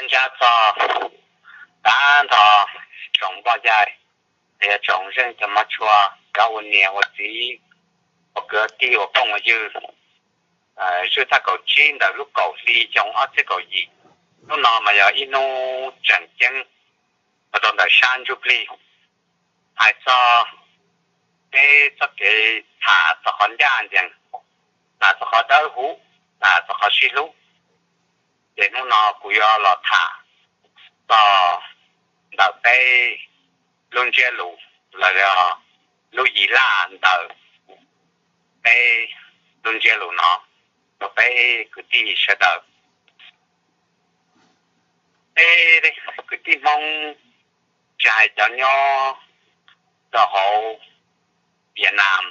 Ntsab txog tag nrho tsoom npoj yaig, yog tsoom zeej cov mov tshua, cov ua niam ua txiv, ua kwv tij ua phooj ua ywg, zwj thaj kaum tsib ntawm lub kaum hli xyoo ob txhiab kaum yim. Hnub no mas yog ib hnub tseem ceeb ua rau ntawm sab ntsuj plig, hais txog peb txoj kev tham txog qhov ncaj ncees, tham txog qhov dawb huv, tham txog qhov sib hlub. Ces hnub no kuv yuav los tham txog ntawm peb lub ntsiab lus, los yog lub yim laj ntawm peb lub ntsiab lus no rau peb kwv tij sawv daws. Peb kwv tij Hmoob, tsis hais cov nyob rau hauv Vietnam,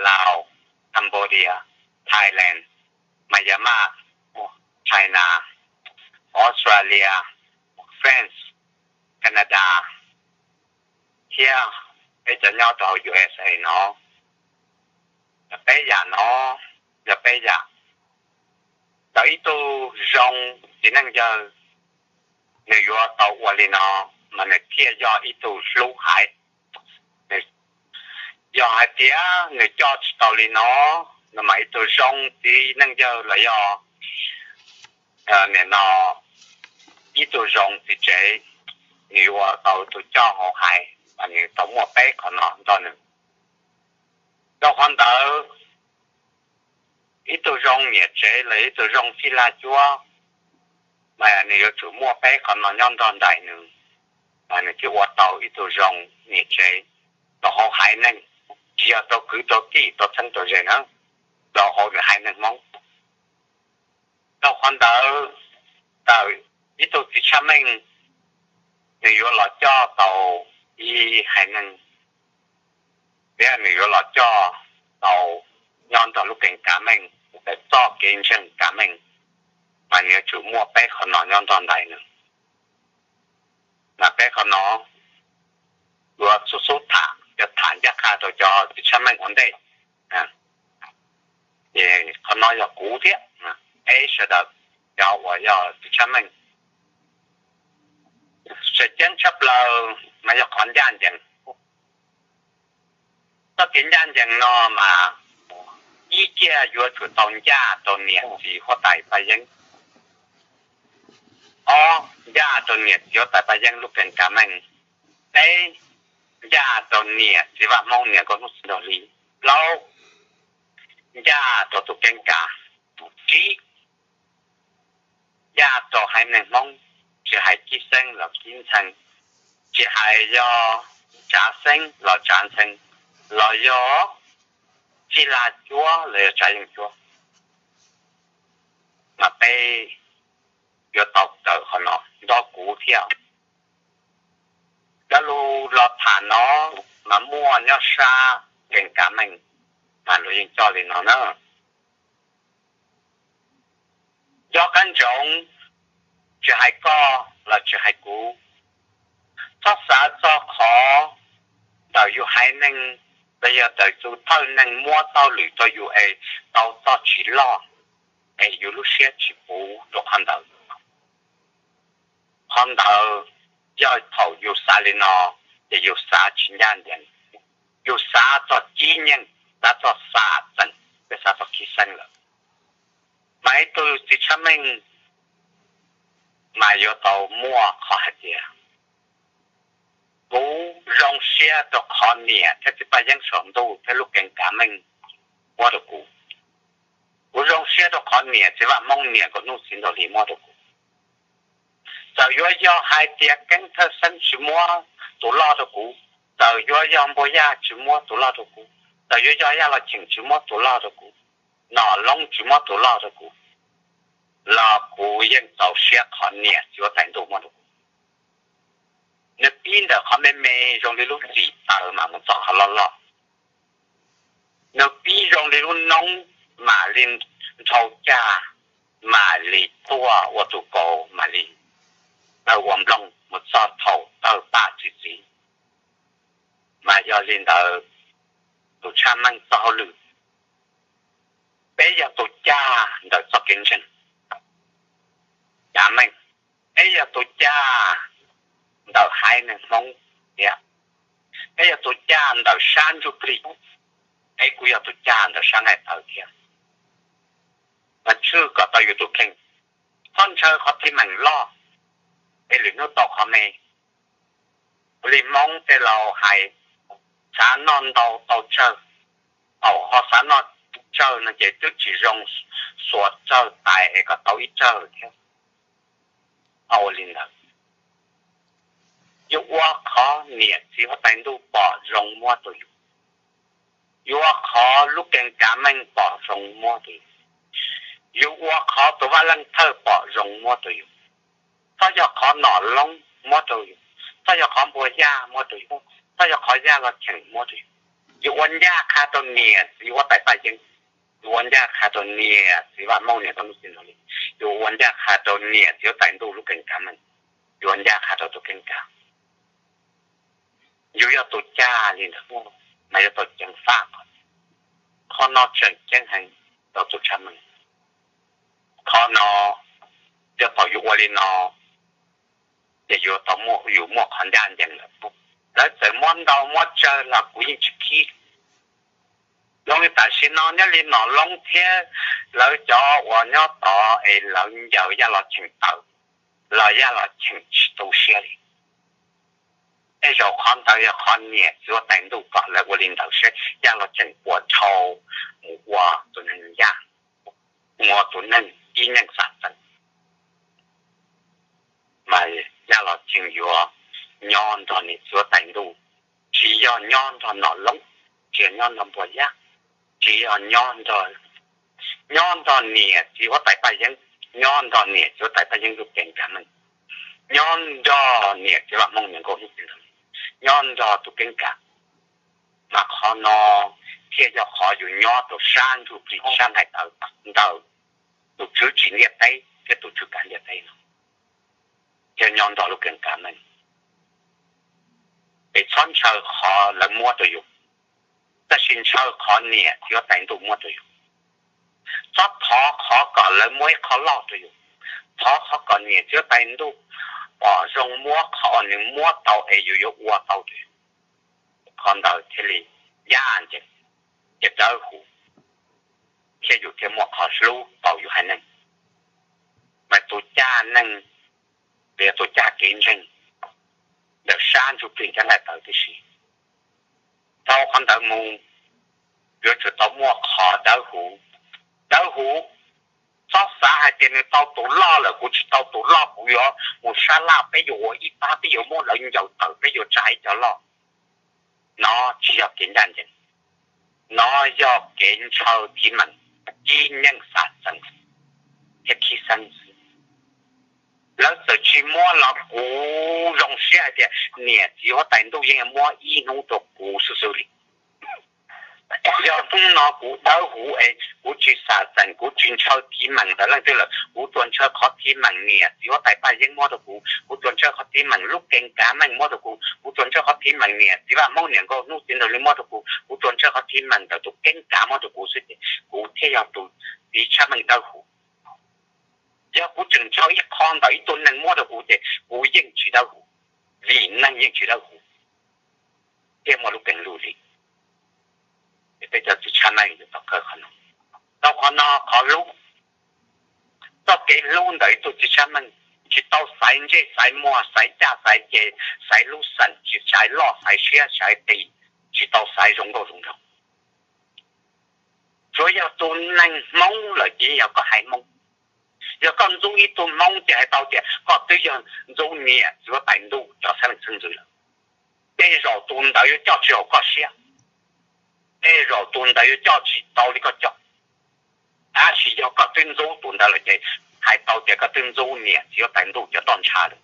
Laos, Cambodia, Thailand, Myanmar, China, Australia, France, Canada, thiab peb cov nyob rau hauv U S A no, peb yam no yog peb yam. Txawm ib tug zoo txiv neej yawg, nws yuav tau ua li no mas nws thiaj yog ib tug hlub haiv. Yog hais tias nws coj tsis tau li no, no mas ib tug zoo txiv neej yawg los yog nim no ib tug zoo txiv tsev, nws yuav tau tus coj hauv haiv mas nws tau muaj peb qhov no nrog nws. Rau qhov ntawd, ib tug zoo niam tsev los ib tug zoo txij laj cuab, mas nws yuav tsum muaj peb qhov no nyob nrog nraim nws, mas nws thiaj ua tau ib tug zoo niam tsev rau hauv haiv neeg, tsis yog rau kwv rau tij rau txheeb rau ze na, rau hauv nws haiv neeg Hmoob. Rau qhov ntawd, txawm ib tug txiv tshaj meej nws yuav los coj tau ib haiv neeg, thiab nws yuav los coj tau nyob nrog lub keeb kav meej, txoj kev ntseeg kav meej, mas nws yuav tsum muaj peb qhov no nyob nrog nraim nws. Mas peb qhov no yuav xub xub tham, yuav tham ncaj qha rau cov txiv tshaj meej ua ntej. Ces qhov no yog kuv thiab peb sawv daws cov uas yog txiv tshaj meej. Tseem ceeb tshaj plaws mas yog qhov ncaj ncees. Txoj kev ncaj ncees no mas ib ciaj yuav tsum tau ncaj rau niam txiv huab tais Paj Yeeb. Ob, ncaj rau niam txiv huab tais Paj Yeeb lub keeb kav meej. Peb, ncaj rau niam txiv Vaj Hmoob niam nkauj hnub txiv nraug hli. Plaub, ncaj rau tus keeb kav. Tsib, ncaj rau haiv neeg Hmoob, tsis hais kib xeeb los kib ntxhee, tsis hais yog tsav xeeb los tsav ntxhee, los yog txij laj cuab los yog tsav yeeb cuab, mas peb yuav tau kawm qhov no nrog kuv thiab. Cov lus los tham no mas muaj nyob sab keeb kav meej, mas luag yeej coj li no na. Nco qab ntsoov, tsis hais koj los tsis hais kuv, txhob xav txog qhov ntawm yus haiv neeg los yog ntawm tus thawj neeg muab txoj lwm rau yus es tau txoj tsis loj, es yus lub siab tsis puv rau qhov ntawd. Qhov ntawd yog thaum yus xav li no, ces yus xav tsis ncaj ncees, yus xav txog kib nyeej, xav txog xam txeem, thiab xav txog kib xeeb lawm. Mas ib tug txiv tshaj meej mas yuav tau muaj qhov hais tias, kuv zoo siab rau qhov niam thiab txiv Paj Yeeb saum ntuj thiab lub keeb kav meej muab rau kuv. Kuv zoo siab rau qhov niam txiv Vaj Hmoob niam nkauj hnub txiv nraug hli muab rau kuv. Txawm yuav yog hais tias keeb thawj xeeb tsis muab tus loj rau kuv, txawm yuav yog npua yaj tsis muab tus loj rau kuv, txawm yuav yog yaj los cheem tsis muab tus loj rau kuv, nom loob tsis muab tus loj rau kuv, los kuv yeej txaus siab qhov niam txiv huab tais ntuj muab rau kuv. Nws pib ntawm qhov me me zoo li lub txim taws mas mus txog qhov loj loj. Nws pib zoo li lub noob mam li nrhau cag, mam li tuaj ua tus kaus, mam li tawg ua nplooj mus txog thaum tawg pam txi txiv. Mas yog li ntawd, tus tshaj meej txoj hauj lwm, peb yog tus cag ntawm txoj kev ntseeg kav meej, peb tus cag ntawm haiv neeg Hmoob thiab, peb yog tus cag ntawm sab ntsuj plig, peb kuj yog tus cag ntawm sab nqaij tawv thiab. Mas tswj kom tau yus tus kheej, txhob ntshaw qhov teeb meem loj, es lwm hnub tau qhov me. Ua li Hmoob tej laus hais, xav noj ntau tau tsawg, thaum ho xav noj tsawg no ces twb tsis zoo, xuas tsawg tais es kom tau ib tsawg thiab. Ua li ntawd, yuav ua qhov niam txiv huab tais ntuj pom zoo muab rau yus, yuav ua qhov lub keeb kav meej pom zoo muab rau yus, yuav ua qhov tus vaj leej thawj pom zoo muab rau yus. Txhob yog qhov nom loob muab rau yus, txhob yog qhov npua yaj muab rau yus, txhob yog qhov yaj los cheem muab rau yus. Yuav ua ncaj qha rau niam txiv huab tais Paj Yeeb, yuav ua ncaj qha rau niam txiv Vaj Hmoob niam nkauj hnub txiv nraug hli, yuav ua ncaj qha rau niam txiv huab tais ntuj lub keeb kav meej, yuav ua ncaj qha rau tus keeb kav. Yus yog tus cag li ntawd mas yuav tau ceev faj. Qhov no tseem ceeb heev rau tus tshaj meej. Qhov no, yog thaum yus ua li no, ces yuav tau muaj, yus muaj qhov ncaj ncees lawm. Lawv txawm muab ntau muab tsawg los kuv yeej tsis khib. Zoo li tam sim no nyob li nom loob thiab lawv cov uas nyob tod es lawv ncaws yaj los cheem tawm, los yaj los cheem tsis tu siab li. Tej zaum qhov ntawd yog qhov niam txiv huab tais ntuj kom lawv ua li ntawd seb yaj los cheem puas dhau mus ua tus neeg yaj, mus ua tus neeg ib nyeej xav xeem. Mas yaj los cheem yuav nyob nrog niam txiv huab tais ntuj, tsis yog nyob nrog nom loob, tsis yog nyob nrog npua yaj, tsis yog nyob nrog, nyob nrog niam txiv huab tais Paj Yeeb, nyob nrog niam txiv huab tais Paj Yeeb lub keeb kav meej, nyob nrog niam txiv Vaj Hmoob niam nkauj hnub txiv nraug hli, nyob nrog tus keeb kav. Mas qhov no thiaj yog qhov yus nyob rau sab ntsuj plig sab nqaij tawv ntawm tus tswv tsim ntiaj teb thiab tus tswv kav ntiaj teb no, thiaj nyob nrog lub keeb kav meej. Es txhob ntshaw qhov lawv muab rau yus, tab sis ntshaw qhov niam txiv huab tais ntuj muab rau yus. Txhob thov qhov kom lawv muab ib qho loj rau yus, thov qhov kom niam txiv huab tais ntuj pom zoo muab qhov uas nws muab tau es yus yuav ua tau rau yus. Qhov ntawd thiaj li ncaj ncees, thiaj dawb huv, thiab yus thiaj muaj qhov hlub tau yus haiv neeg. Mas tus caj neeg, los yog tus caj kev ntseeg ntawm sab ntsuj plig thiab nqaij tawv tib si, dhau qhov ntawd mus, yuav tsum tau muaj qhov dawb huv. Dawb huv, txhob xav hais tias nws tau tus loj lawm kuv tsis tau tus loj, kuv yuav mus sab laj, peb yuav ua ib pab, peb yuav muab lawv ncaws tawm, peb yuav tsa ib co loj. No tsis yog kev ncaj ncees, no yog kev ntshaw teeb meem, ib nyeej xav xeem thiab khib xeeb xwb. Lawv txawm tsis muab los kuv zoo siab hais tias niam txiv huab tais ntuj yeej muab ib hnub rau kuv xwb xwb li. Yog hnub no kuv dawb huv es kuv tsis xav xeem, kuv tsis ntshaw teeb meem ntawm leej twg lawm, kuv tsuas ntshaw qhov teeb meem niam txiv huab tais Paj Yeeb muab rau kuv, kuv tsuas ntshaw qhov teeb meem lub keeb kav meej muab rau kuv, kuv tsuas ntshaw qhov teeb meem niam txiv Vaj Hmoob niam nkauj hnub txiv nraug hli muab rau kuv, kuv tsuas ntshaw qhov teeb meem ntawm tus keeb kav muab rau kuv xwb ces kuv thiaj yog tus txiv tshaj meej dawb huv. Yog kuv tseem ntshaw ib qho ntawm ib tug neeg muab rau kuv ces kuv yeej tsis dawb huv, vim neeg yeej tsis dawb huv, thiaj muaj lub keeb lub li. Peb cov txiv tshaj meej yuav tau kawm qhov no. Rau qhov no qhov hlub, txoj kev hlub ntawm ib tug txiv tshaj meej tsis tau xaiv ntsej xaiv muag, xaiv caj xaiv ces, xaiv lub xeem, tsis xaiv loj xaiv siab xaiv qis, tsis tau xaiv zoo nkauj zoo nraug. Tsuav yog tus neeg Hmoob lawm ces yog koj haiv Hmoob. Yog koj ntxub ib tug Hmoob ces hais tau tias koj twb yog ntxub niam txiv huab tais ntuj cov xeeb leej xeeb ntxwv lawm. Tej zaum tus ntawd yuav coj tsis haum koj siab, tej zaum tus ntawd yuav coj tsis tau li koj coj. Tab sis yog koj twb ntxub tus ntawd lawm ces hais tau tias koj twb ntxub niam txiv huab tais ntuj cov toj ntsha lawm.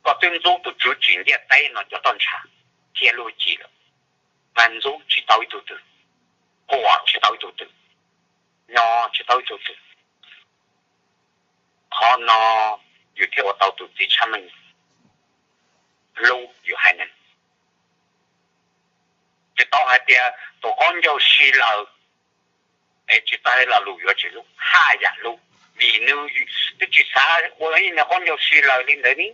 Koj twb ntxub tus tswv tsim ntiaj teb no cov toj ntsha thiab luag cim lawm, mas ntxub tsis tau ib tug twg, thuam tsis tau ib tug twg, nyob tsis tau ib tug twg. Qhov no yus thiaj ua tau tus txiv tshaj meej hlub yus haiv neeg. Tsis tau hais tias tus qaub ncaug si lawm es tsis tau hais lo lus yuav tsis hlub, haj yam hlub. Vim nws twb tsis xav ua ib nws qoob ncaug si lawm li ntawd ne.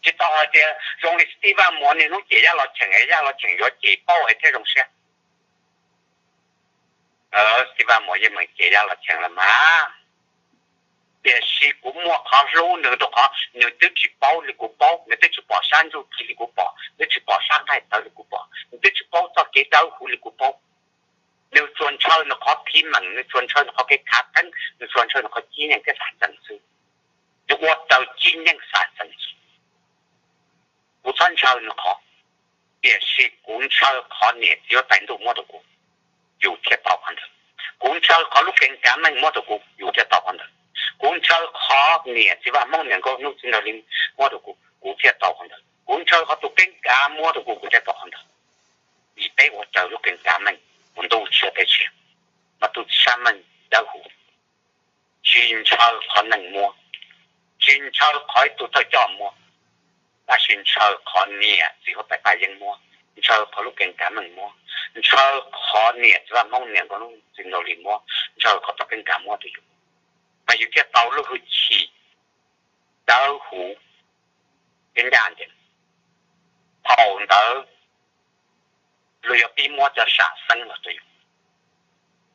Tsis tau hais tias zoo li Xib Vaj Muas niaj hnub cem Yaj Los Cheem, Yaj Los Cheem yuav cem paub es thiaj zoo siab. Xib Vaj Muas yeej meem cem Yaj Los Cheem los mas, tiam sis kuv muaj qhov hlub nws rau qhov nws twb tsis paub li kuv paub, nws twb tsis pom sab ntsuj plig li kuv pom, twb tsis pom sab nqaij tawv li kuv pom, nws twb tsis paub txoj kev dawb huv li kuv paub. Nws tsuas ntshaw nws qhov phiv meem, nws tsuas ntshaw nws qhov kev khav theeb, nws tsuas ntshaw nws qhov cib nyeej thiab xav xeeb xwb. Nws ua raws cib nyeej xav xeeb xwb. Kuv txhob ntshaw nws qhov, tiam sis kuv ntshaw qhov niam txiv huab tais ntuj muab rau kuv, yus thiaj tau qhov ntawd. Kuv ntshaw qhov lub keeb kav meej muab rau kuv, yus thiaj tau qhov ntawd. Kuv ntshaw qhov niam txiv vaj hmoob niam nkauj hnub txiv nraug li muab rau kuv, kuv thiaj tau qhov ntawd. Kuv ntshaw qhov tus keeb kav muab rau kuv, kuv thiaj tau qhov ntawd. Vim peb ua raws lub keeb kav meej, ua ntuj tsis yog peb tsis, mas tus txiv sab meej dawb huv. Tsis ntshaw qhov neeg muab, tsis ntshaw qhov ib tug thawj coj muab, tab sis ntshaw qhov niam txiv huab tais paj yeeb muab, ntshaw qhov lub keeb kav meej muab, ntshaw qhov niam txiv vaj hmoob niam nkauj hnub txiv nraug li muab, ntshaw qhov txoj keeb kav muab rau yus, mas yus thiaj tau lub hwj chim dawb huv thiab ncaj ncees. Thaum ntawd luag yuav pib muab cov sam xeeb los rau yus.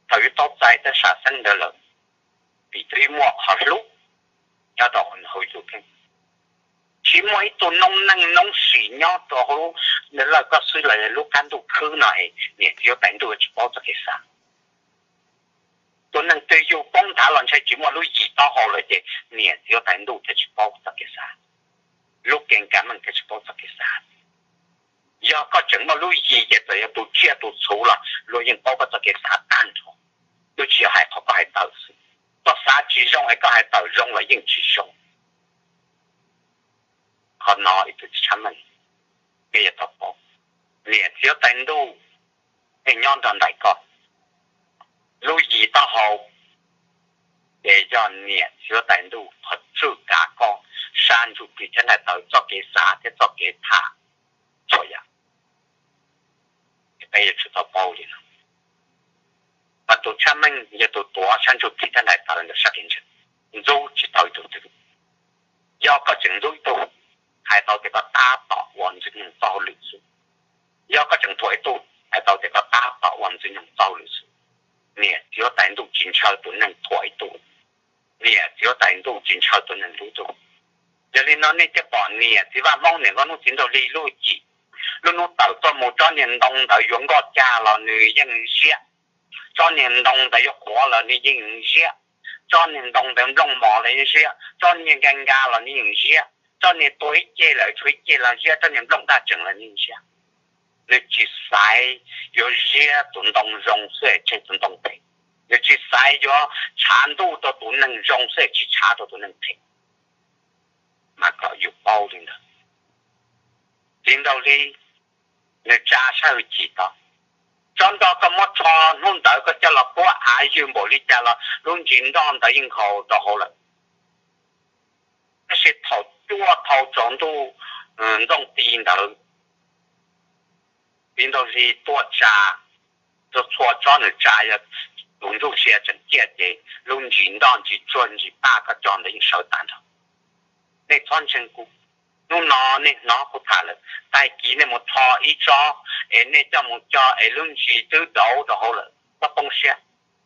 Thaum yus tau txais cov sam xeeb ntawd lawm, vim twb muaj qhov hlub nyob rau hauv yus kheej. Tsis muaj ib tug noob neej noob sim nyob rau hauv lawv koj xwb los lub qab ntuj khwb no es niam txiv huab tais ntuj tsis paub txoj kev xav. Tus neeg twg yug poob nthav los ntshe tsis muaj lub yim taub hau lawm ces niam txiv huab tais ntuj thiaj tsis paub txoj kev xav. Lub keeb kav meej thiaj tsis paub txoj kev xav. Yog koj tseem muaj lub yim ces txawm yog tus tsiaj tus txhu los luag yeej paub koj txoj kev xav tag nrho. Twb tsis yog hais qhov koj hais tawm xwb, koj xav tsis zoo es koj hais tawm zoo los yeej tsis zoo. Qhov no ib tug txiv tshav meej, peb yuav tau paub, niam txiv huab tais ntuj yeej nyob nrog nraim koj. Lub yim taub hau ces yog niam txiv huab tais ntuj qhov tswj kav koj sab ntsuj plig thiab nraim tawv txoj kev xav thiab txoj kev tham txhua yam. Peb yuav tsum tau paub li no. Mas tus tshav meej yog tus tuav sab ntsuj plig thiab nraim tawv ntawm sab kev ntseeg, ntxub tsis tau ib tug twg. Yog koj tseem ntxub ib tug, hais tau tias koj tab tom ua Ntxwg Nyoog txoj hauj lwm xwb. Yog koj tseem thuam ib tug, hais tau tias koj tab tom ua Ntxwg Nyoog txoj hauj lwm xwb. Niam txiv huab tais ntuj tsis ntshaw tus neeg thuam ib tug, niam txiv huab tais ntuj tsis ntshaw tus neeg ntxub ib tug. Yog li no nej thiaj pom niam txiv vaj hmoob niam nkauj hnub txiv nraug li lub hwj chim, lub hnub tawm tuaj mus tsob niag ntoo ntawd yuav nkoj cag los nws yeej ziab, tsob niag ntoo ntawd yuav qhuav los nws yeej ziab, tsob niag ntoo ntawd nplooj mos los yeej ziab, tsob niag nka nka los nws yeej ziab, tsob niag tua ib ceg lawm tshuav ib ceg los ziab, tsob niag nplooj daj tseem los nws yeej ziab. Nws tsis xaiv yuav ziab tus ntoo zoo xwb es tseg tus ntoo phem, nws tsis xaiv yuav tshav ntuj rau tus neeg zoo xwb es tsis tshav rau tus neeg phem. Mas kom yus paub li ntawd. Txiv nraug li, nws tsa sab hwj chim tod, tsob nroj koj muab rho hnub ntawd koj coj los puab av ywg npaum li cas los lub ntsis nroj ntawd yeej nkhaus rau hauv lawm. Tab sis thaum cuaj thau tsaus ntuj, ntooj ti ntawd, txiv nraug li tuaj tsa, txhua txhua tsob nws tsa yog tus ntsuj sia tseem ciaj ces lub ntsis nroj ntsis tsuag ntsis paj koj cog ntawd yeej sawv tas nrho. Nej txhob ntseeg kuv, hnub no nej hnov kuv tham lawm, tag kis nej mus rho ib tsob es nej coj mus cog es lub ntsis twb dauv rau hauv lawm koj poob siab.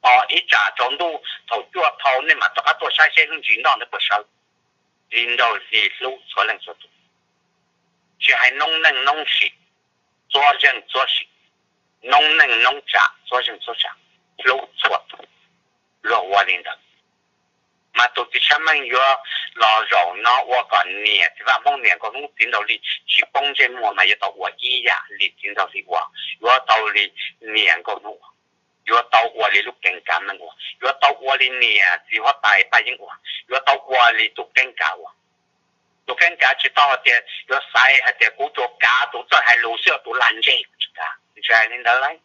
Tos ib tsam tsaus ntuj thaum cuaj thau nej mam rov qab tuaj saib seb lub ntsis nroj ntawd puas sawv. Txiv nraug li hlub txhua leej txhua tus, tsis hais noob neej noob sim, txhua zeej txhua sim, noob neej noob tsa txhua zeej txhua tsa, hlub txhua tus, luag ua li ntawd. Mas tus txiv tshav meej yuav los zaum no ua kom niam txiv vaj hmoob niam nkauj hnub txiv nraug li tsis poob ntsej muag mas yuav tau ua ib yam li txiv nraug li ua, yuav tau li niam nkauj hnub ua, yuav tau ua li lub keeb kav meej ua, yuav tau ua li niam txiv huab tais paj yeeb ua, yuav tau ua li tus keeb kav ua. Tus keeb kav tsis tau hais tias yuav xaiv hais tias kuv tsuas kav tus txawj hais lus xwb, tus lag ntseg kuv tsis kav, tsis hais li ntawd lauj.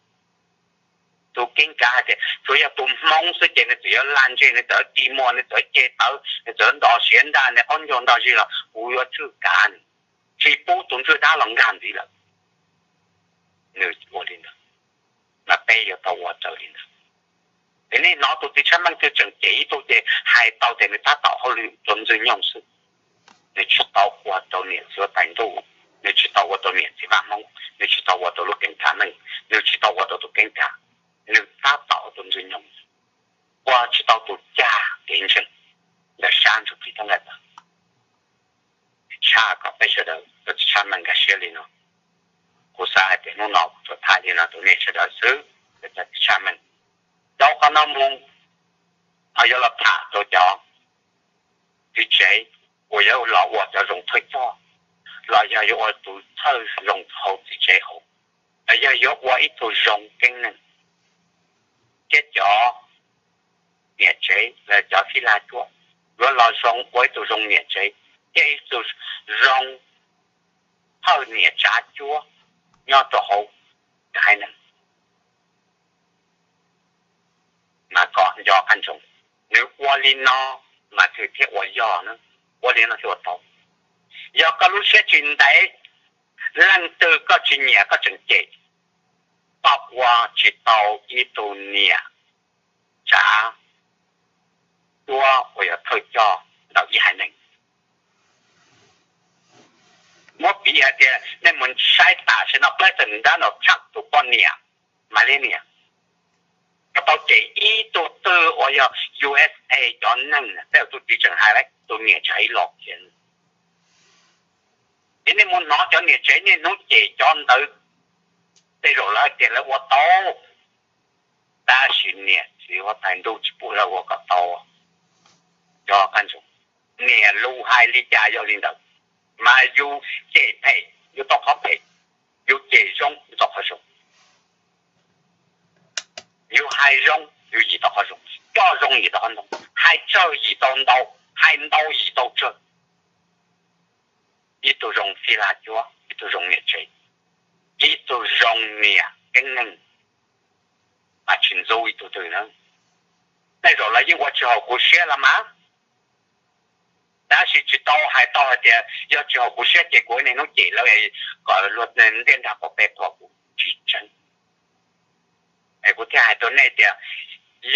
Tus keeb kav hais tias tsuas yog tus hmoob xwb ces nws txawm yuav lag ntseg, nws txawm yuav dig muag, nws txawm yuav ceg tawv, nws txawm yuav nto siav nraj, nws qaub ncaug nto zig los kuv yuav tswj kav nws, tsis pub tus ntswj dab los nkag ntxiv lawm. Nws ua li ntawd, mas peb yuav tau ua raws li ntawd. Es nej hnov tus txiv Tshaj Meej twb tseem cem ib tug ces hais tau tias nws tab tom hauj lwm tua ntxwg nyoog xwb. Nws tsis tau ua rau niam txiv huab tais ntuj, nws tsis tau ua rau niam txiv Vaj Hmoob, nws tsis tau ua rau lub keeb kav neej, nws tsis tau ua rau tus keeb kav, nws tab tom ua tus ntxwg nyoog, ua tsis tau tus cag kev ntseeg ntawm sab ntsuj plig thab nqaij tawv. Tshaj kom peb sawv daws, tus txiv Tshaj Meej nkag siab li no. Kuv xav hais tias hnub no kuv tsuas tham li no rau nej sawv daws xwb, tus txiv Tshaj Meej. Dhau qhov no mus, ho yuav los tham rau cov txiv tsev uas yuav los ua cov zoo thawj coj, los yog yuav ua tus thawj zoo hauv txiv tsev hauv, los yog yuav ua ib tug zoo keeb neeg, thiab cov niam tsev los cov fij laj cuab yuav los zoo ua ib tug zoo niam tsev, thiab ib tug zoo thawj niam tsav cuab nyob rau hauv haiv neeg. Mas kom nco qab ntsoov, nws ua li no mas thiaj ua yog na, ua li no thiaj ua tau. Yog koj lub siab tsis ntev, leej twg koj tsis nyiam koj tseem cem, koj ua tsis tau ib tug niam tsav cuab uas yog thawj coj ntawm ib haiv neeg. Muab piv hais tias nej mus saib tam sim no President Donald Trump tus poj niam, Melania, tau cem ib tug twg uas yog U S A cov neeg, tej tus txiv tseem hais lawm tus niam tseem hais los kiag. Ces nej mus hnov cov niam tsev niaj hnub cem cov ntawd, tej zaum lawv tias lawv ua tau, tab sis niam txiv huab tais ntuj tsis pub lawv ua kom tau. Nco qab ntsoov, niam lus hais li cas yog li ntawd, mas yus cem phem yus tau qhov phem, yus cem zoo yus tau qhov zoo, yus hais zoo yus yim tau qhov zoo, coj zoo yim tau qhov ntau, hais tsawg yim tau ntau, hais ntau yim tau tsawg. Ib tug zoo fij laj cuab, ib tug zoo niam tsev, ib tug zoo niam keeb neeg, mas tsis ntxub ib tug twg na. Tej zaum lawv yeej ua tsis haum kuv siab los mas, tab sis tsis tau hais tau hais tias yog tsis haum kuv siab ces kuv niaj hnub cem lawv kom luag ntiaj nrag quav pes quas kuv, tsis tseeb. Es kuv thiaj hais rau nej tias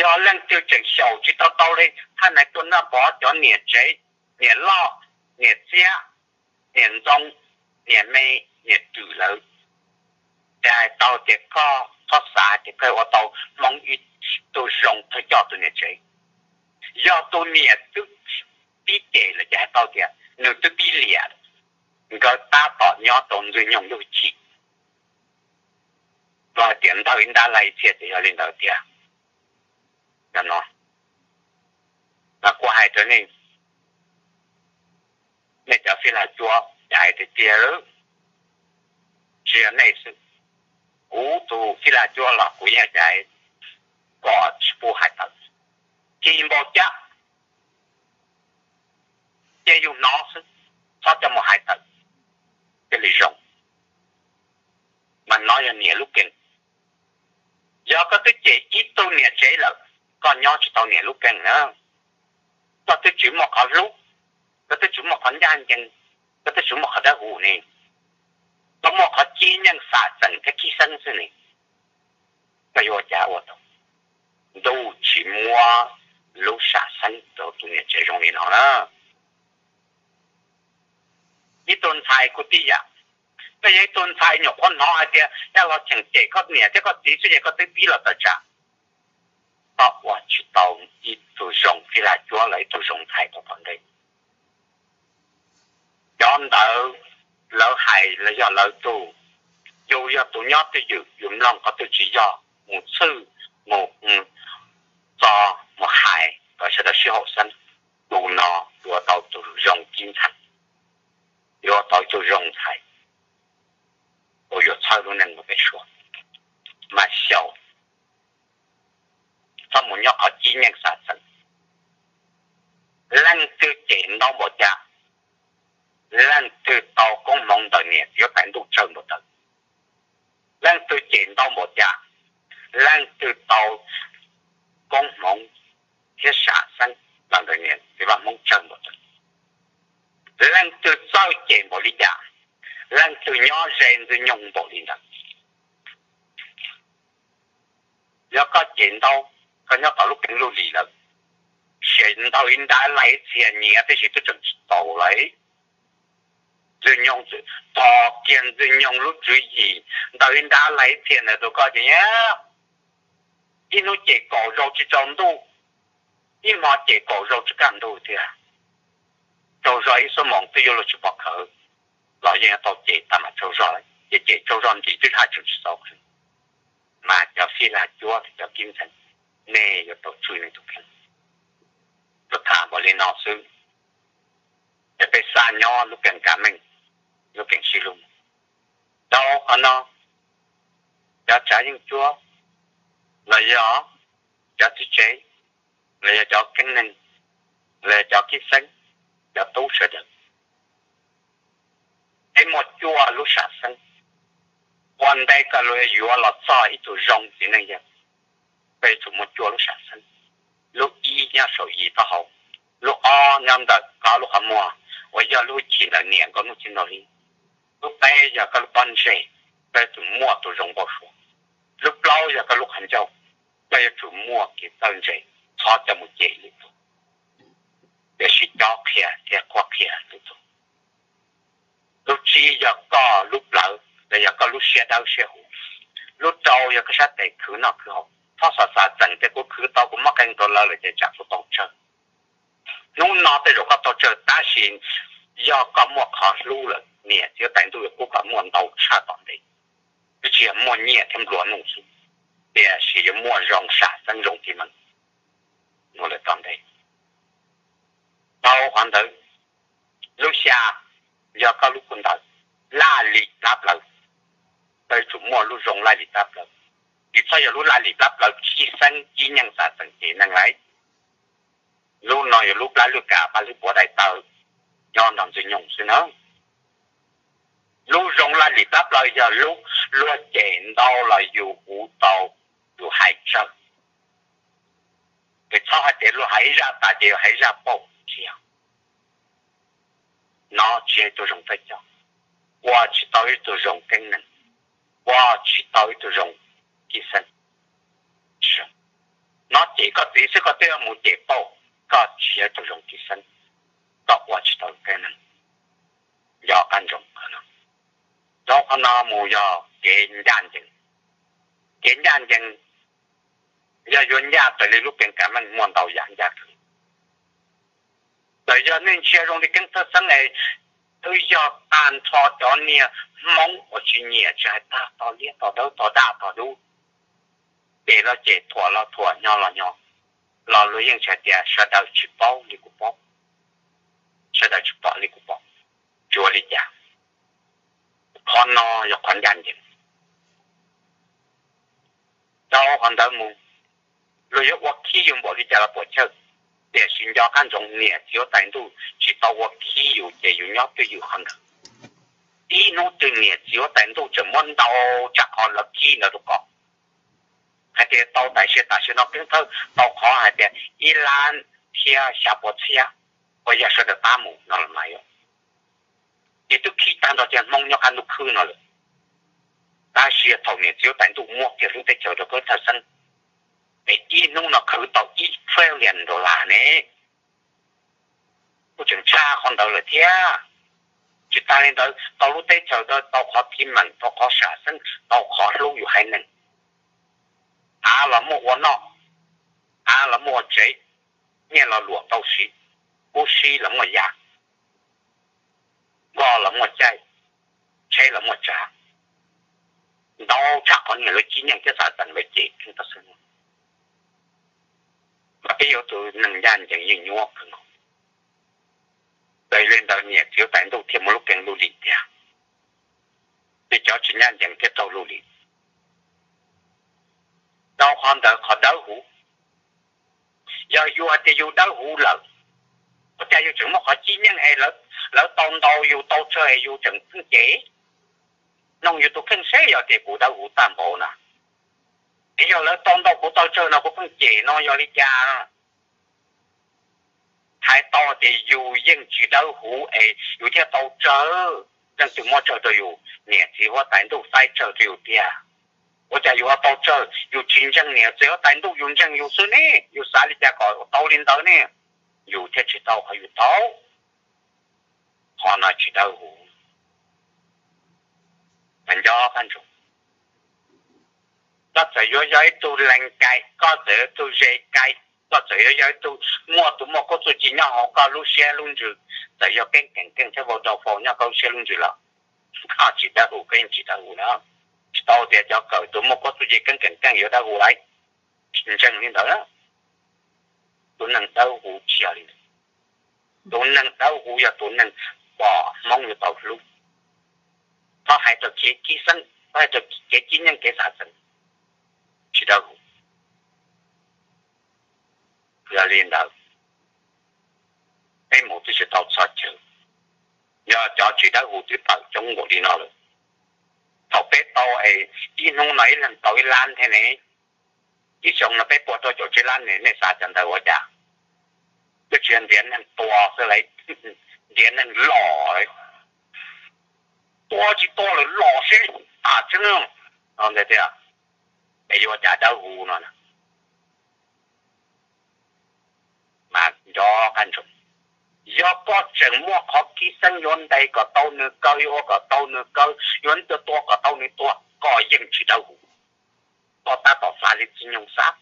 yog leej twg tseem xyaum tsis tau tau li thaj nais tuaj noj pov cov niam tsev, niam loj, niam txiab, niam ntxoo, niam me, niam twm lawm, ces hais tau tias koj txhob xav tias koj ua tau Hmoob ib tug zoo thawj coj tus niam tsev. Yog tus niam twb pib cem lawm ces hais tau tias nws twb pib liam, nkawd tab tom nyob rau ntxwg nyoog lub hwj chim. Los hais tias ntawd ib ntab lais txhia ces yog li ntawd tiag. Cov no, mas kuv hais rau nej, nej cov fij laj cuab, cais tiag tiag, tsis yog nej xwb, kuv tus fij laj cuab los kuv yeej cais kom tsis pub hais tawm. Ci npau cab, cia yus hnov xwb, txhob coj mus hais tawm, thiaj li zoo. Mas no yog niam lub keeb. Yog koj twb cem ib tug niam tsev lawm, koj nyob tsis tau niam lub keeb na. Koj twb tsis muaj qhov hlub, koj twb tsis muaj qhov ncaj ncees, koj twb tsis muaj qhov dawb huv ne, koj muaj qhov cib nyeej xam xeem thiab khib xeeb xwb ne, koj yuav ua cas ua tau? Ntuj tsis muab lub sam xeeb rau tus niam tsev zoo li no na. Ib tug ntxhais kuj tib yam, koj yog ib tug ntxhais nyuam qhuav hnov hais tias yog los cheem cem koj niam thiab koj txiv xwb ces koj twb pib los tawm tsam. Koj ua tsis tau ib tug zoo fij laj cuab los ib tug zoo ntxhais rau tom ntej. Cov ntawd lawv hais los yog lawv tug, yus yog tus nyob twj ywm yus mloog qhov twg tsis yog mus txhwj, mus txo, mus hais kom sawv daws sib haum xeeb. Tus no yuav tau tus zoo cib ntxhais, yuav tau tus zoo ntxhais uas yuav txhawb lub neej mus pem suab. Mas xyaum, txhob mus nyob qhov cib nyeej xam xeem. Leej twg cem ntau npaum cas, leej twg tau koob hmoov ntawm niam txiv huab tais ntuj tsawg npaum ntawd. Leej twg cem ntau npaum cas, leej twg tau koob hmoov thiab sam xeeb los ntawm niam txiv vaj Hmoob tsawg npaum ntawd. Leej twg txawj cem npaum li cas, leej twg nyob ze ntxwg nyoog npaum li ntawd. Yog koj cem ntau, Koj nyob tom lub keeb lub lis lawm, sia ntau ib nrab lais ib txhia nyiav tib si twb tseem tsis tau lawm. Ntxwg Nyoog, thov kiag Ntxwg Nyoog lub tswv yim, ntau ib nrab lais ib txhia ntawd rau koj ces ib hnub cem kaum zaus tsis tsaus ntuj, ib hmo cem kaum zaus tsis kaj ntug tiag. Tsaug zog ib xuab moos twb yuav luag tsis pom khawv los yeej yuav tau cem tag mam tsaug zog, ces cem tsaug zog nti twb haj tseem tsis txaus qhov. Mas cov fij laj cuab thiab cov kib ntxeev, nej yuav tau tswj nej tus kheej. Kuv tham npaum li no xwb, ces peb xav nyob lub keeb kav meej, lub keeb sib hlub. Rau qhov no, cov tsav yeej cuab los yog cov txiv tsev los yog cov keeb neeg los yog cov kib xeeb, cov tub sawv daws, peb muaj cuaj lub sam xeeb. Ua ntej koj yuav los txog ib tug zoo txiv neej yawg, peb yuav tsum muaj cuaj lub sam xeeb. Lub ib nyob saum yim taub hau, lub ob nyob ntawm koj lub qhov muag uas yog lub chim ntawm niam nkauj hnub txiv nraug hli, lub peb yog koj lub pob ntseg, koj yuav tsum muaj tus zoo npau suav. Lub plaub yog koj lub qhov ncauj, koj yuav tsum muaj kev txawj ntse, txhob coj mus cem lwm tus, tiam sis cob qhia thiab qhuab qhia lwm tus. Lub tsib yog koj lub plawv los yog koj lub siab dawb siab huv. Lub rau yog koj sab tes khwv noj khwv haus. Txhob xav xav txeem tias kuv khwv tau kuv muab qee rau lawv lawm ces tsam kuv tau tsawg. Hnub no tej zaum koj tau tsawg tab sis yog koj muaj qhov hlub lawm niam txiv huab tais ntuj yuav pub koj muaj ntau tshaj tom ntej. Twb tsis yog muaj nyiaj thiab nplua nuj xwb, tiam sis yuav muaj zoo sam xeeb zoo txiv neej mus lawm tom ntej. Rau qhov ntawd, lub xya yog koj lub kua ntawv laj lim plab plaws, koj yuav tsum muaj lub zoo laj lim plab plaws, tsis txhob yog lub laj lim plab plaws khib xeeb khib nyiaj xav txeem cem neeg lawm. Lub no yog lub plab lwj kam paj hlwb puav dai taw nyob nrog Ntxwg Nyoog xwb na. Lub zoo laj lim plab plaws yog lub luag cem ntau los yus huv tau, yus hais tsawg. Ces txhob hais tias luag hais ib zaj tas ces yus hais ib zaj pauj, tsis yog. No tsis yog ib tug zoo thawj coj, ua tsis tau ib tug zoo keeb neeg, ua tsis tau ib tug zoo kib xeeb. No cem koj txiv xwb koj twb yuav mus cem pauj, koj tsis yog ib tug zoo kib xeeb, koj ua tsis tau keeb neeg. Nco qab ntsoov qhov no. Rau qhov no mus yog kev ncaj ncees. Kev ncaj ncees yog yuav ncaj raws li lub peev kav meej muaj ntau yam ncaj kawg. Txawm yog nej ntsia zoo li Keeb Thawj Xeeb es twb yog tag nrho cov niag Hmoob uas tsis nyiam tsis hais tag tog liab tog dawb tog daj tog dub, ces los ces thuam los thuam nyo los nyo, los luag yeej tsis hais tias sawv daws tsis paub li kuv paub, sawv daws tsis pom li kuv pom. Tsuav li cas? Qhov no yog qhov ncaj ncees. Rau qhov ntawd mus, luag yuav ua khib yus npaum li cas los puam chawj, tiam sis nco qab ntsoov niam txiv huab tais ntuj tsis tau ua khib yus ces yus nyob twj ywm qhov ntawd. Ib hnub twg niam txiv huab tais ntuj tseem muab ntau tshaj qhov lawv khib ntawd rau koj, hais tias tau tam sim tam sim no Keeb Thawj tau qhov hais tias ib lab thiab xya pua txhiab, uas yog sawv daws pab mus no los mas yog, ces twb khib tag nrho cov Hmoob nyob qab ntuj khwb no lawm. Tab sis thaum niam txiv huab tais ntuj muab kiag lub teb chaws rau Keeb Thawj Xeeb, es ib hnub no khwv tau ib trillion dollar ne. Kuj tseem tshaj qhov ntawd lawm thiab. Tsis tas li ntawd, tau lub teb chaws, tau qhov teeb meem, tau qhov sam xeeb, tau qhov hlub yus haiv neeg, av los muaj ua noj, av los muaj ua tsev, nyiaj los luam tau siv, kub sib los muaj ya, nkoj los muaj caij, tsheb los muaj tsav, ntau tshaj qhov niag lawv khib nyiaj thiab xav txeem lawv cem Keeb Thawj Xeeb. Mas peb yuav tus neeg ncaj ncees yeej nyuaj kawg nkaus. Yog li ntawd niam txiv huab tais ntuj thiaj muaj lub keeb lub lim tiag, ces cov tsis ncaj ncees thiaj raug lub lim. Rau qhov ntawd qhov dawb huv, yog yus hais tias yus dawb huv lawm, ua cas yus tseem muaj qhov khib nyiaj es lawv tau ntau yus tau tsawg es yus tseem pheej cem? Noog yus tus kheej seb yog tias kuv dawb huv tag npaum na, es yog lawv tau ntau kuv tau tsawg no kuv pheej cem no yog li cas? Hais tau tias yus yeej tsis dawb huv es yus thiaj tau tsawg. Leej twg muab tsawg rau yus? Niam txiv huab tais ntuj faib tsawg rau yus tiag. Ua cas yus ho tau tsawg, yus tsis ntseeg niam txiv huab tais ntuj, yus ntseeg yus xwb ne, yus xav li cas kom tau li ntawd ne? Yus thiaj tsis tau qhov yus tau. Qhov no tsis dawb huv. Nco, koj txawm yuav yog ib tug lees kais, koj txawm yog ib tug ze kais, koj txawm yuav yog ib tug muaj tus muaj kub txuj ci nyob hauv koj lub siab lub ntsws, txawm yog keeb keem keej thiab vau rau faus nyob koj lub siab lub ntsws los, koj tsis dawb huv, koj yeej tsis dawb huv na. Tsis tau tias cov kawm tus muaj kub txuj ci keeb keem keej yuav dawb huv lawm. Tsis ntseeg li ntawd. Tus neeg dawb huv tsis yog li ntawd. Tus neeg dawb huv yog tus neeg pom Hmoob yuav tau hlub. Txhob hais rau kev kib xeeb, txhob hais rau kev kib nyeej kev xav txeeb, tsis dawb huv. Yog li ntawd, peb mus twb tsis tau txog chaw, yog cov tsis dawb huv twb tawm coob npaum li no lawm. Thaum peb tau es ib hnub no ib leeg tau ib lab thiab ne, ib xyoo no peb puas tau caum tsib lab ne, nej xav cov ntawd ua cas? Twb tsis yog ntiav neeg tua xwb lauj, ntiav neeg lom lauj. Tua tsis tua lawm los seb tas tseeb no ntag tiag. Es yuav ua cas dawb huv no? Mas nco qab ntsoov, yog koj tseem muaj qhov kib xeeb yuav ntes kom tau nws kaw, yuav ua kom tau nws kaw, yuav tua tua kom tau nws tuag, koj yeej tsis dawb huv. Koj tab tom xav li Txiv Nyoog xav.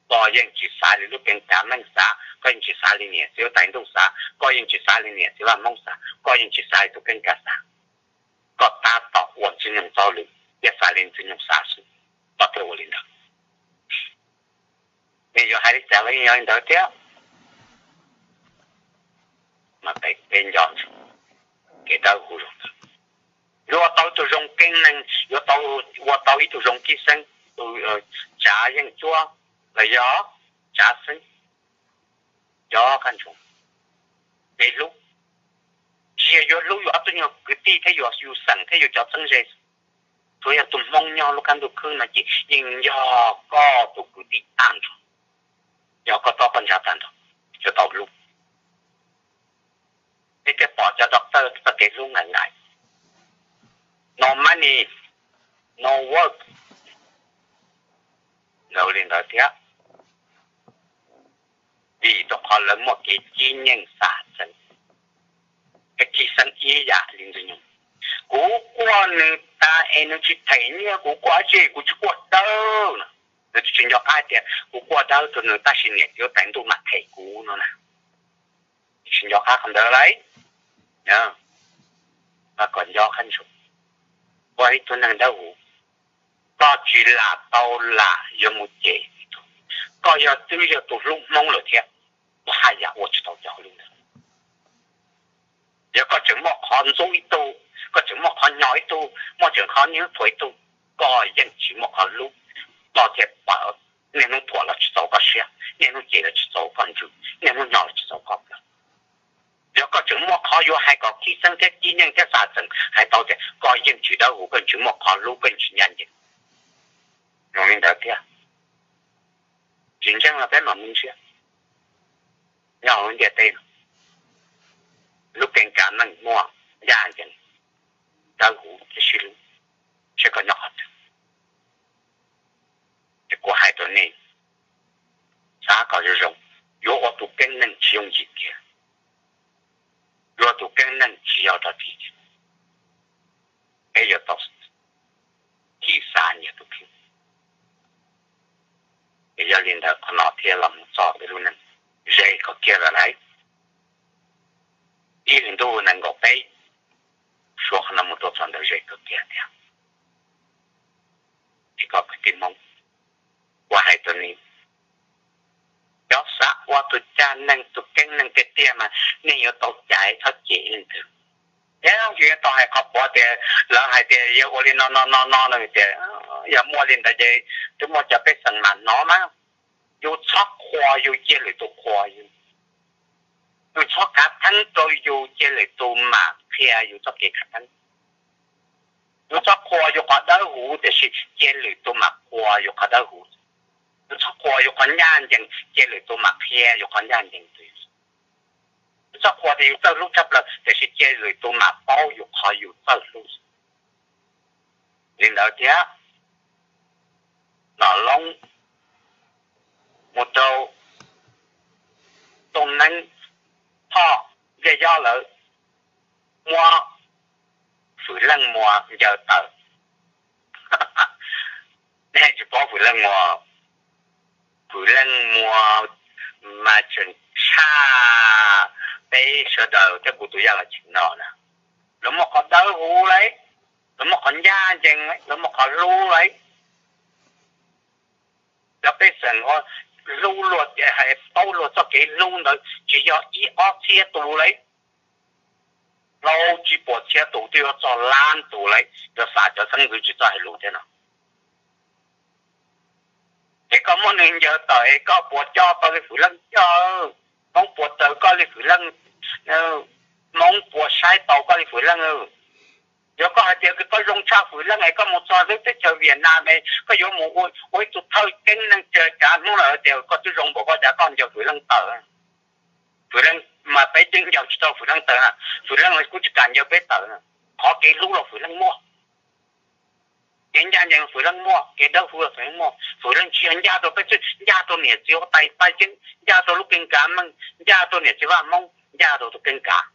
Koj yeej tsis xav li lub Keeb Kav Meej xav, koj yeej tsis xav li niam txiv huab tais ntuj xav, koj yeej tsis xav li niam txiv vaj Hmoob xav, koj yeej tsis xav li tus Keeb Kav xav. Koj tab tom ua Txiv Nyoog txoj lus thiab xav li Txiv Nyoog xav xwb, koj thiaj ua li ntawd. Nej yuav hais li cas los yeej yog li ntawd thiab. Mas peb nco ntsoov kev dawb huv zoo ntawd. Yuav ua tau ib tug zoo keeb neeg, yuav tau ua tau ib tug zoo kib xeeb, tus tsav yeej cuab los yog tsav xeeb, nco qab ntsoov, kev hlub tsis yog yuav hlub yus ob tug nyuag kwv tij thiab yus xeem thiab yus cov txheeb ze. Tsuas yog tus Hmoob nyob lub qab ntuj khwb no ces yeej yog koj tus kwv tij tag nrho, yog koj toj koj ntsa tag nrho, yuav tau hlub. Peb thiaj pom cov doctor txoj kev hlub nqaim nqaim, no money, no work, ua li ntawd thiab. Vim rau qhov lawv muaj kev kib nyeej xav txeeb, kev kib xeeb ib yam li Ntxwg Nyoog. Kuv quaj nws tas es nws tsis them nyiaj, kuv quaj dab tsi? Kuv tsis quaj dawb no. Nws twb tsis nco qab tias kuv quaj dawb rau nws tab sis niam txiv huab tais ntuj mam them kuv no na. Tsis nco qab qhov ntawd lauj. Mas kom nco qab ntsoov, ua ib tug neeg dawb huv, koj tsis lam tau lam yuav mus cem, koj yog twb yog tus hlub Hmoob lawm thiab, koj haj yam ua tsis tau cov hauj lwm ntawd. Yog koj tseem muaj qhov ntxub ib tug, koj tseem muaj qhov nyo ib tug, muaj tseem qhov niaj hnub thuam ib tug, koj yeej tsis muaj qhov hlub. Koj thiaj pom niaj hnub thuam los tsis txaus koj siab, niaj hnub cem los tsis txaus koj ntsws, niaj hnub nyo los tsis txaus koj plawv. Yog koj tseem muaj qhov yuav hais kom kib xeeb thiab kib nyeej thiab xav txeeb, hais tau tias koj yeej tsis dawb huv, koj yeej tsis muaj qhov hlub, koj yeej tsis ncaj ncees. Zoo li ntawd thiab, tsis ntseeg los peb mam mus ntsia nyob hauv ntiaj teb no, lub Keeb Kav Meej muaj ncaj ncees, dawb huv thiab sib hlub, seb koj nyob qhov twg. Es kuv hais rau nej, xav kom zoo zoo, yuav ua tus keeb neeg tsis yooj yim kiag, yuav ua tus keeb neeg tsis yog dog dig, peb yuav tau thim xav nyiam tus kheej. Es yog li ntawd qhov no thiaj los mus txog peb lub neej ze kawg kiag lawm lauj. Ib hlis ntuj nees nkaum peb, suav qhov no mus rau txog ntawd ze kawg kiag tiag. Es koj kwv tij Hmoob, kuv hais rau nej, cov xav ua tus caj neeg tus keeb neeg tiag tiag mas nej yuav tau caiv, txhob cem leej twg. Yus yuav tau hais qhov puav tias lawv hais tias yog ua li no no no no no tias, yog muaj li ntawd ces twb muaj cov pej xeem mam hnov mas. Yus txhob qhuas yus, cia lwm tus qhuas yus. Yus txhob khav theeb rau yus, cia lwm tus mam qhia yus txoj kev khav theeb. Yus txhob qhuas yus qhov dawb huv, tiam sis cia lwm tus mam qhuas yus qhov dawb huv. Yus txhob qhuas yus qhov ncaj ncees, cia lwm tus mam qhia yus qhov ncaj ncees rau yus. Yus txhob qhuas tias yus txawj hlub tshaj plaws, tiam sis cia lwm tus mam paub yus qhov yus txawj hlub. Li ntawd thiab, Tom Loob, mus rau Tooj Neeb, Thoj, Npliaj Yob lawv muab Fwm Leej Muas ncaws tawm. Nej tsis paub Fwm Leej Muas, Fwm Leej Muas mas tseem tshaj peb sawv daws thiab kuv tus yaj los tseem no na. Lawv muaj qhov dawb huv lauj, lawv muaj qhov ncaj ncees lauj, lawv muaj qhov hlub lauj. Cov pej xeem hlub luag, paub luag txoj kev hlub ntawd tsis yog ib ob txhiab tus lauj, plaub tsib puas txhiab tus, twb yuav txog lab tus lauj, yuav xav cov xeeb ntxwv tsis txawj hais lus thiab no. Es koj muab nws ncaws tawm es koj puas coj tau li Fwm Leej coj? Hmoob puas raws koj li Fwm Leej? Hmoob puas saib tau koj li Fwm Leej? Yog koj hais tias koj zoo tshaj Fwm Leej es koj mus txog lub teb chaws Vietnam es koj yuav mus ua ib tug thawj ceeb neej tsa Hmoob lawm tias koj twb zoo npaum koj cas koj ncaws Fwm Leej tawm? Fwm Leej mas peb ceeb ncaws tsis tau Fwm Leej tawm na, Fwm Leej los kuj tsis kam ncaws peb tawm na. Qhov kev hlub los Fwm Leej muaj, kev ncaj ncees Fwm Leej muaj, kev dawb huv los Fwm Leej muaj. Fwm Leej tsis yog ncaj rau peb txhij, ncaj rau niam txiv huab tais paj yeeb, ncaj rau lub keeb kav meej, ncaj rau niam txiv vaj Hmoob, ncaj rau tus keeb kav,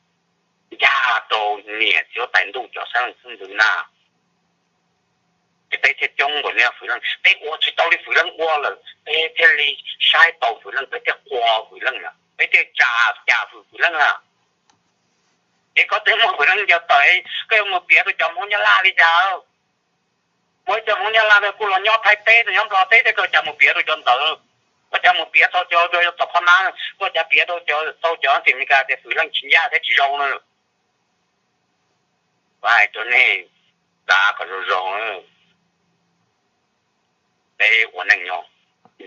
ncaj rau niam txiv huab tais ntuj cov xeeb leej xeeb ntxwv na. Ces peb thiaj coob npaum li Fwm Leej, peb ua tsis tau li Fwm Leej ua lawm peb thiaj li saib tau Fwm Leej, peb thiaj qhuas Fwm Leej na, peb thiaj tsa cas Fwm, Fwm Leej na. Es koj twb muab Fwm Leej ncaws tawm, koj yuav mus piav rau cov Hmoob Nyab Laj li cas? Muaj ib co Hmoob Nyab Laj kuj los nyob Thaib teb, nyob Nplog teb thiab, koj cas mus piav rau cov ntawd? Koj cas mus piav tau cov, rau tom qhov nab, koj cas piav rau cov, tau cov tim Meskas tias Fwm Leej tsis ncaj thiab tsis zoo na? Kuv hais rau nej, xav kom zoo zoo, peb ua neej nyob,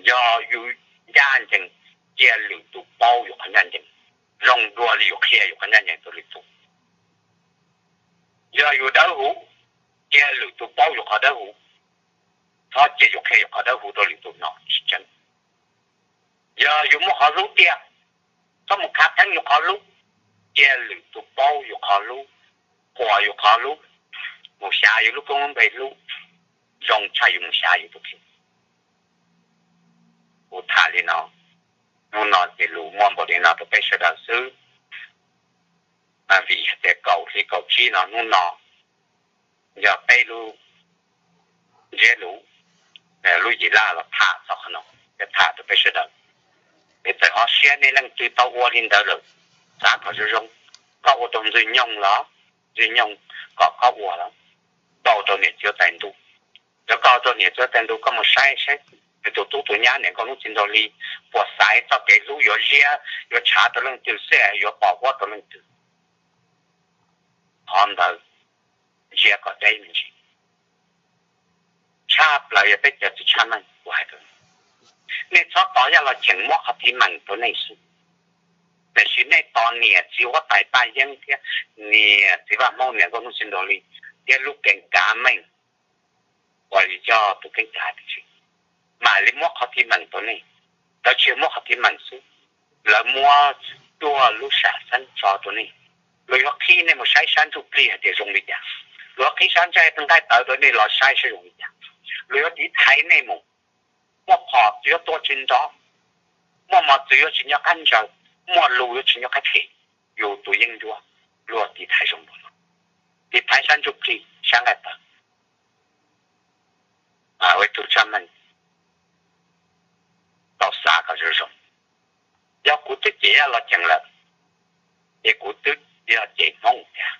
yog yus ncaj ncees, cia lwm tus paub yus qhov ncaj ncees, zoo dua li yus qhia yus qhov ncaj ncees rau lwm tus. Yog yus dawb huv, cia lwm tus paub yus qhov dawb huv, txhob cia yus qhia yus qhov dawb huv rau lwm tus no tsis tseeb. Yog yus muaj qhov hlub tiag, txhob mus khav theeb yus qhov hlub, cia lwm tus paub yus qhov hlub, qhuas yus qhov hlub, mus xyav yus lub koob lub npe hlub, zoo tshaj yus mus xyav yus tus kheej. Kuv tham li no, hnub no ces lus muaj npaum li no rau peb sawv daws xwb. Mas vim hais tias kaum hli kaum tsib no hnub no yog peb lub ntsiab lus, lub yim laj los tham txog qhov no, thiab tham rau peb sawv daws. Es txawm ho siab nej leej twg tau ua li ntawd lawm, xav kom zoo zoo, koj ua rau Ntxwg Nyoog los, Ntxwg Nyoog kom koj ua los, koj ua rau niam txiv huab tais ntuj. Yog koj ua rau niam txiv huab tais ntuj, koj mus saib saib nws tus tub tus nyab niam nkauj hnub txiv nraug hli puas xaiv txoj kev hlub yuav ziab yuav tshav rau leej twg xwb es yuav pom huab rau leej twg. Qhov ntawd ntsia kom deb me ntsis. Tshaj plaws yog peb cov txiv tshaj meej, kuv hais rau nej, txhob tos Yaj Los Cheem muab qhov tiv meem rau nej xwb, tiam sis nej tos niam txiv huab tais Paj Yeeb thiab niam txiv Vaj Hmoob niam nkauj hnub txiv nraug hli thiab lub keeb kav meej uas yog tus keeb kav tiam sis mam li muab qhov tiv meem rau nej. Lawv tsis yog muab qhov tiv meem xwb, lawv muab tuaj lub sam xeeb tso rau nej. Luag yuav qhib nej mus saib sab ntsuj plig hais tias zoo li cas, luag yuav qhib sab ntsej nqaij tawv rau nej los saib saib zoo li cas. Luag yuav tiv thaiv nej mus, muaj phom txwv yuav tua tsis nrov, muaj mos txwv yuav tsis nco qab ntsaws, muaj lus yuav tsis nco qab them. Yus tus yeeb ncuab luag tiv thaiv zoo npaum no, tiv thaiv sab ntsuj plig sab nqaij tawv. Ua ib tug tshaj meej tau xav kom zoo zoo. Yog kuv twb cem Yaj Los Cheem lawm, ces kuv twb yog cem Hmoob tiag.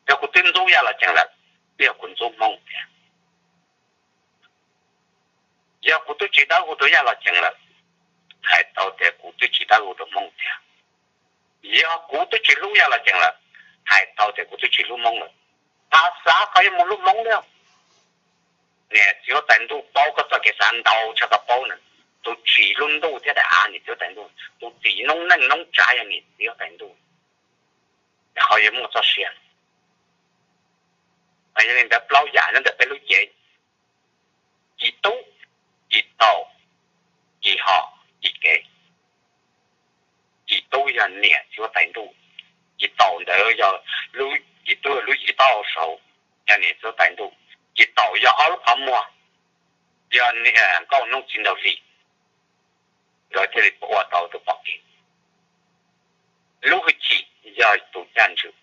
Yog kuv twb ntxub Yaj Los Cheem lawm, twb yog kuv ntxub Hmoob tiag. Yog kuv twb tsis dawb huv rau Yaj Los Cheem lawm, hais tau tias kuv twb tsis dawb huv rau Hmoob tiag. Yog kuv twb tsis hlub Yaj Los Cheem lawm, hais tau tias kuv twb tsis hlub Hmoob lawm. Thov xav koj yuav mus hlub Hmoob li. Niam txiv huab tais ntuj paub koj txoj kev xav ntau tshaj koj paub na. Tus tsim lub ntuj thiab daim av niam txiv huab tais ntuj, tus tsim noob neej noob tsav yog niam txiv huab tais ntuj. Qhov yuav muaj txoj sia. Yog li ntawd plaub yam nyob ntawm peb lub cev: ci tub, ci taus, ci hom, ci kev. Ci tub yog niam txiv huab tais ntuj, ci taus ntawd yog lub, ci tub yog lub yim taub hau saud, yog niam txiv huab tais ntuj, ci taus yog ob lub qhov muag, Yog niam nkauj hnub txiv nraug li, nkawd thiaj li ua tau tus pom kev. Lub hwj chim yog tus caj ntswg,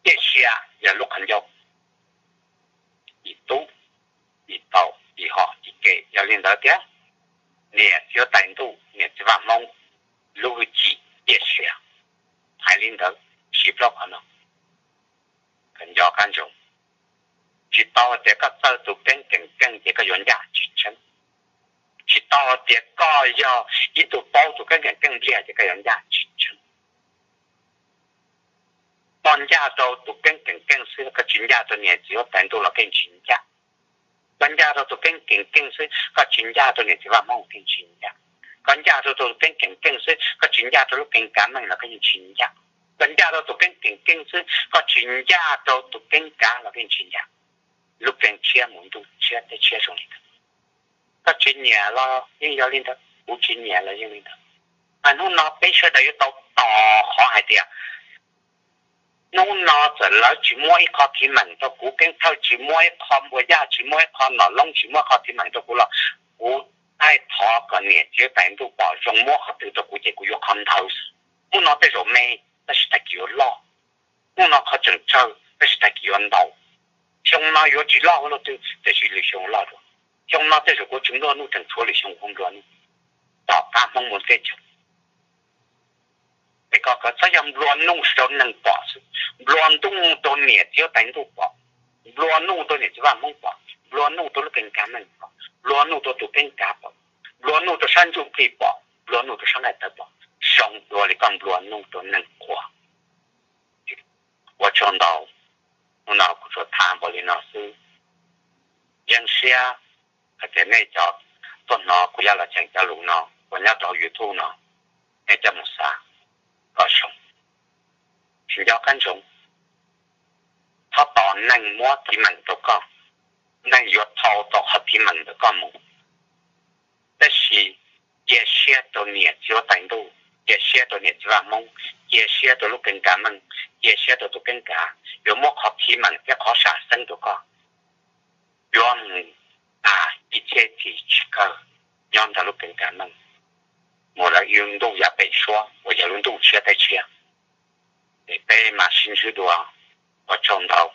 ciaj sia yog lub qhov ncauj. Ib tub, ib tau, ib hom, ib ke, yog li ntawd thiab, niam txiv huab tais ntuj, niam txiv vaj hmoob, lub hwj chim ciaj sia. Hais li ntawd, siv plaub qhov no, kawm nco qab ntsoov. Tsis tau hais tias koj txawj tus keeb keem keej ces koj yuav ncaj, tsis tseeb. Tsis tau hais tias koj yog ib tug paub tus keeb keem keej npliag ces koj yuav ncaj, tsis tseeb. Koj ncaj rau tus keeb keem keej xwb, koj tsis ncaj rau niam txiv huab tais ntuj los koj yeej tsis ncaj. Koj ncaj rau tus keeb keem keej xwb, koj tsis ncaj rau niam txiv vaj hmoob koj yeej tsis ncaj. Koj ncaj rau tus keeb keem keej xwb, koj tsis ncaj rau lub keeb kav meej los koj yeej tsis ncaj. Koj ncaj rau tus keeb keem keej xwb, koj tsis ncaj rau tus keeb kav los koj yeej tsis ncaj. Lub keeb tshiab mus ntuj tshiab teb tshiab zoo li ntawd. Koj tsis nyiam los yeej yog li ntawd, kuv tsis nyiam los yeej li ntawd. Mas hnub no peb sawv daws yuav tau tos qhov hais tias hnub no txawm lawv tsis muab ib qho phiv meem rau kuv, Keeb Thawj tsis muab ib qho, Npua Yaj tsis muab ib qho, Nom Loob tsis muab ib qho phiv meem rau kuv los kuv taij thov kom niam txiv huab tais ntuj pom zoo, muab qhov twg rau kuv ces kuv yuav qhov ntawd. Hnub no tej zaum me, tab sis tag kis yuav loj. Hnub no qhov tseem tsawg, tab sis tag kis yuav ntau. Xyoo no yuav tsis loj ua luaj twg, tiam sis lwm xyoo loj dua. Xyoo no tej zaum kuv tsis nplua nuj, tseem tshuav lwm xyoo kuv nplua nuj. Tom qab Hmoob mus teb chaws, es koj txhob yog nplua nuj rau neeg pom xwb, nplua nuj rau niam txiv huab tais ntuj pom, nplua nuj rau niam txiv vaj hmoob pom, nplua nuj rau lub keeb kav meej pom, nplua nuj rau tus keeb kav pom, nplua nuj rau sab ntsuj plig pom, nplua nuj rau sab nqaij tawv pom, zoo dua li koj nplua nuj rau neeg qhuas. Ua tsaug ntau, hnub no kuv tsuas tham npaum li no xwb. Yeej siab hais tias nej cov tuaj hnov kuv yaj los cheem cov lus no uas nyob rau YouTube no, nej coj mus xav kom zoo. Tsis nco qab ntsoov, txhob tos neeg muab phiv meem rau koj, neeg yuav thau tau qhov phiv meem ntawm koj mus. Tab sis cia siab rau niam txiv huab tais ntuj, cia siab rau niam txiv vaj hmoob, cia siab rau lub keeb kav meej, cia siab rau tus keeb kav yuav muab qhov phiv meem thiab qhov sam xeeb rau koj. Yuav mus tas ib txhiab txhis tsis kawg nyob ntawm lub keeb kav meej, mus lawv ib ntuj yav pem suab uas yog lub ntuj tshiab teb tshiab. Es peb mam sib ntsib dua, ua tsaug ntau.